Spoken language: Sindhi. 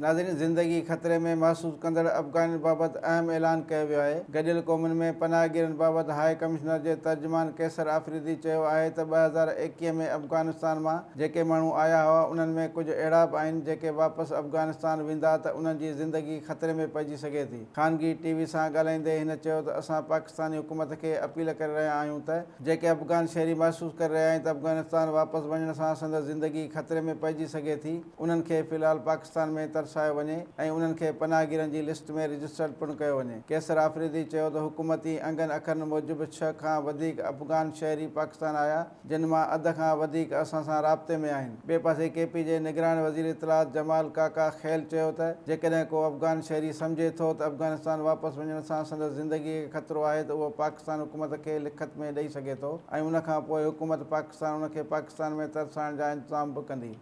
ناظرين زندگي خطري ۾ محسوس ڪندڙ افغانين بابت اهم اعلان ڪيو ويو آهي. گڏيل قومن ۾ پناهگيرن بابت هاء ڪمشنر جي ترجمان قيصر آفريدي چيو آهي ته 2021 ۾ افغانستان مان جيڪي ماڻهو آيا هئا انهن ۾ ڪجهه اهڙا به آهن جيڪي واپس افغانستان ويندا ته انهن جي زندگي خطري ۾ پئجي سگهي ٿي. خانگي ٽي وي سان ڳالهائيندي هن چيو ته اسان پاڪستاني حڪومت کي اپيل ڪري رهيا آهيون ته جيڪي افغان شهري محسوس ڪري رهيا آهن ته افغانستان واپس وڃڻ سان سندس زندگي خطري ۾ پئجي سگهي ٿي انهن کي في الحال پاڪستان ۾ ترسايو وڃي ۽ انهن کي پناهگيرن جي لسٽ ۾ رجسٽرڊ پڻ ڪيو وڃي. قيصر آفريدي چيو ته حڪومتي انگن اکرن موجب ڇهه کان وڌيڪ افغان شهري پاڪستان آيا جن مان اڌ کان وڌيڪ اسان سان رابطي ۾ آهن. ٻئي پاسي ڪي پي جي نگران وزير اطلاعات جمال ڪاڪا خيل چيو ته جيڪڏهن ڪو افغان شهري سمجهي ٿو ته افغانستان واپس وڃڻ سان سندس زندگي کي خطرو آهي ته اهو پاڪستان حڪومت کي لکت ۾ ڏئي سگهي ٿو ۽ ان کان پوء حڪومت پاڪستان ان کي پاڪستان ۾ ترسائڻ جا انتظام به ڪندي.